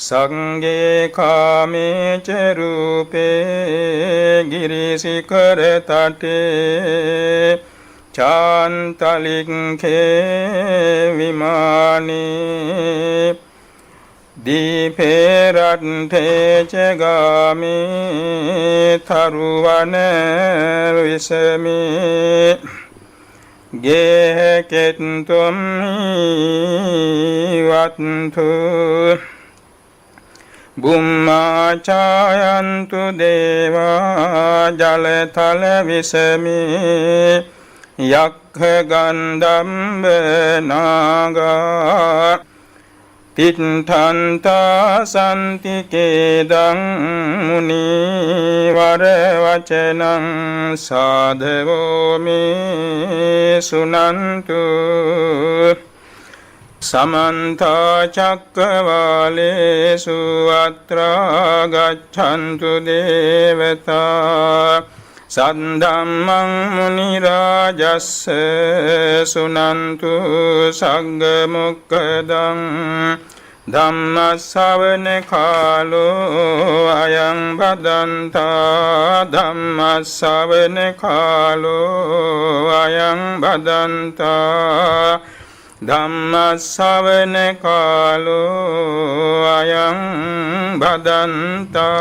සංගේ කාමේ ච රූපේ ගිරිසිකර තටේ චාන්තලික්ඛේ විමානේ දීපේ රට්ඨේ ච ගාමේ තරුවන විසමේ ගේහ කෙත්තුම් වත්තු බුම්මා ඡායන්තු දේවා ජලතල විසමේ යක්ඛ ගන්ධම්බ නාගා තිට්ඨන්තා සන්ති කේදං මුනි වර වචනං සාධවෝ මේ සුනන්තු. සමන්ත චක්කවාලේසු අත්‍රා ගච්ඡන්තු දේවතා සද්ධම්මං මුනි රාජස්ස සුනන්තු සග්ග මොක්ඛදං. ධම්ම ශ්‍රවණ කාලෝ අයං බදන්තා, ධම්ම ශ්‍රවණ කාලෝ අයං බදන්තා, ධම්ම ශ්‍රවණ කාලෝ අයං බදන්තා.